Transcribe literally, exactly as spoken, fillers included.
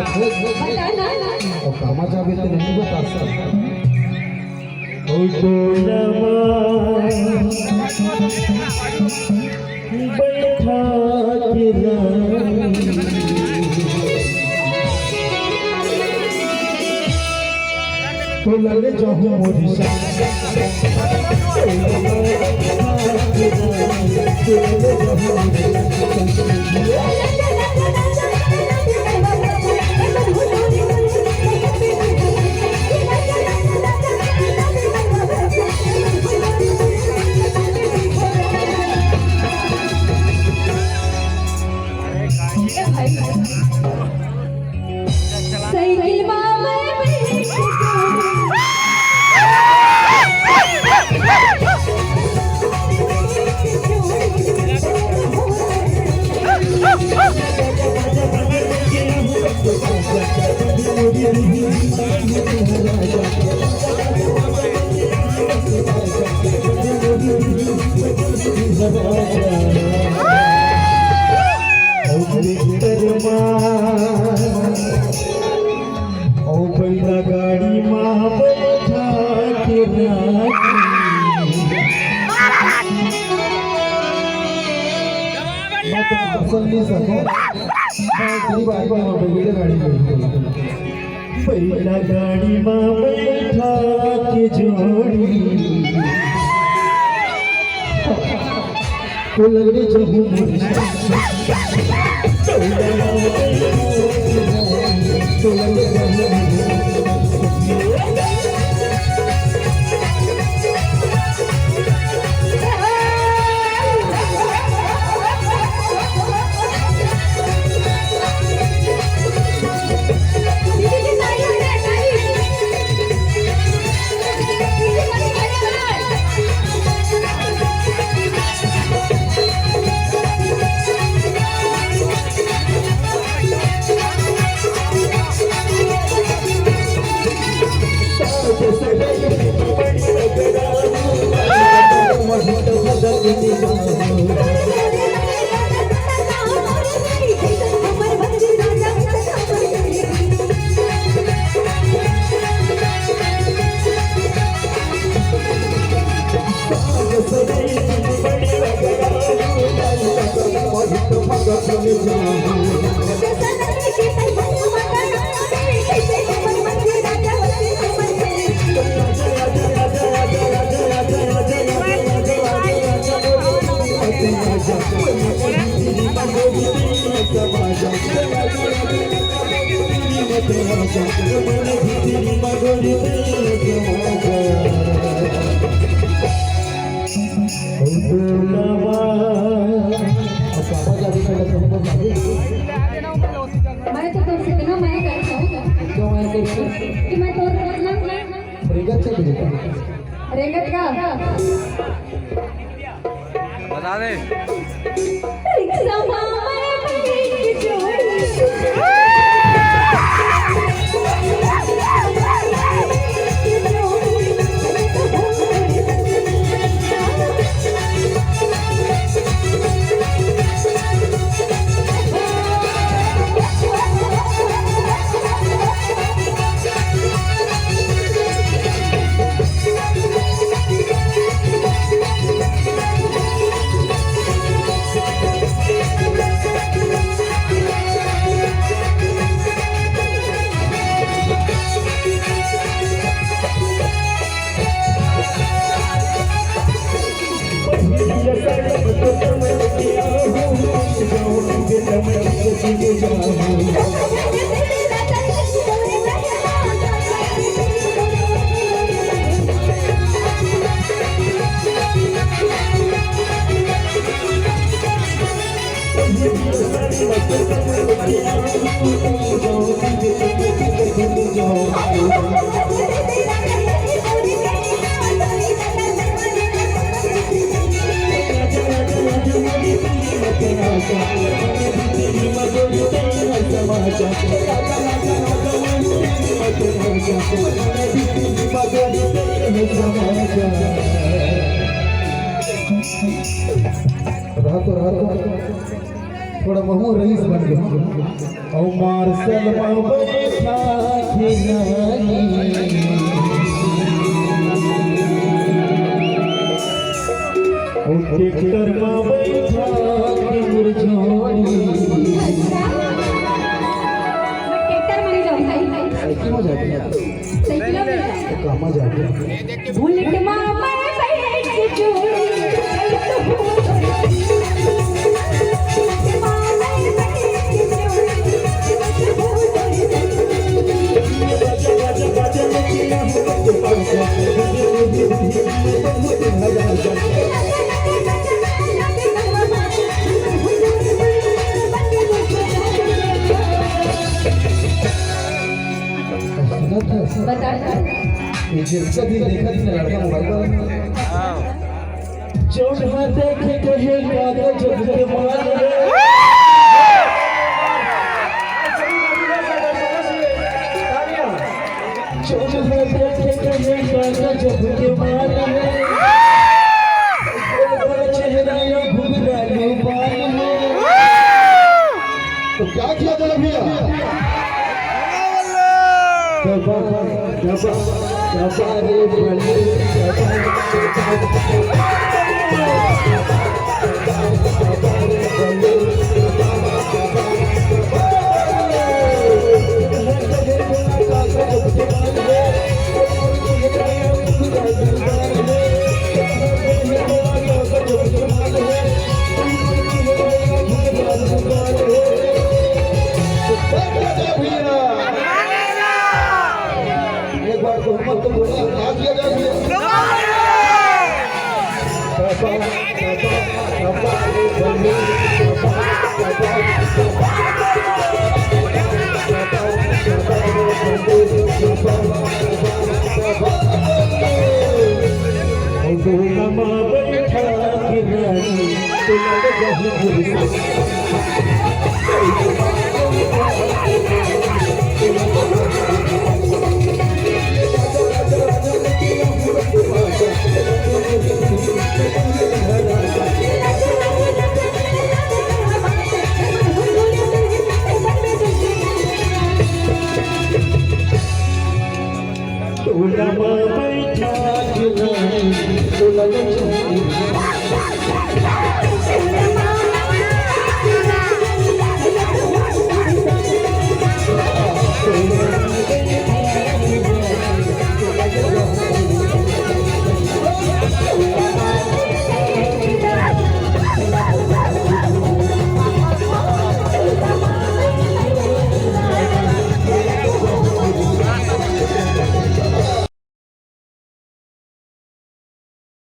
बता ना। अउ कामा जाबे त नहीं बता सकता। ओ डोलमा बैठा के रानी। तो लगे जाहूं मोरी सा। साइकिल मा मैं बैठ के अउ बैला गाड़ी मा बैठा के रानी। मैं तो पसंद नहीं सकूं। मैं गरीब आदमी हूं, बैला गाड़ी में बैठा। बैला गाड़ी मा बैठा के जोड़ी। तो लगे जाहूं मोरी। मैं तो तोर से इतना मैं करता हूँ क्यों मैं करता हूँ कि मैं तोर मतलब रेंगत से बेटा। रेंगत का? बता दे। रिक्शा मा मैं बैठ के जोड़ी। रहा तो, रहा तो। थोड़ा महू रईस बन गया। अउ मार्शल मा बैठा के रानी, अउ ट्रैक्टर मा बैठा के मुरझोरी। अच्छा, मैं ट्रैक्टर मा नहीं जाऊँ भाई। साइकिल मा जाते हैं। साइकिल मा जाते हैं। तो कहाँ जाते हैं? बुलेट मा मैं बैठ के जोड़ी। बता। ये जिसका भी देखा थी ना लड़का मोबाइल पर। हाँ। जौन हा देखे कहे का गजब के माल है। जौन हा देखे कहे का गजब के माल है। बड़ा चेहरा या घुघरालू बाल है। तो क्या किया जाए भैया? दबा, दबा, दबा रे बलि, दबा। एक बार तो हिम्मत तो बोला, क्या किया जाए भैया?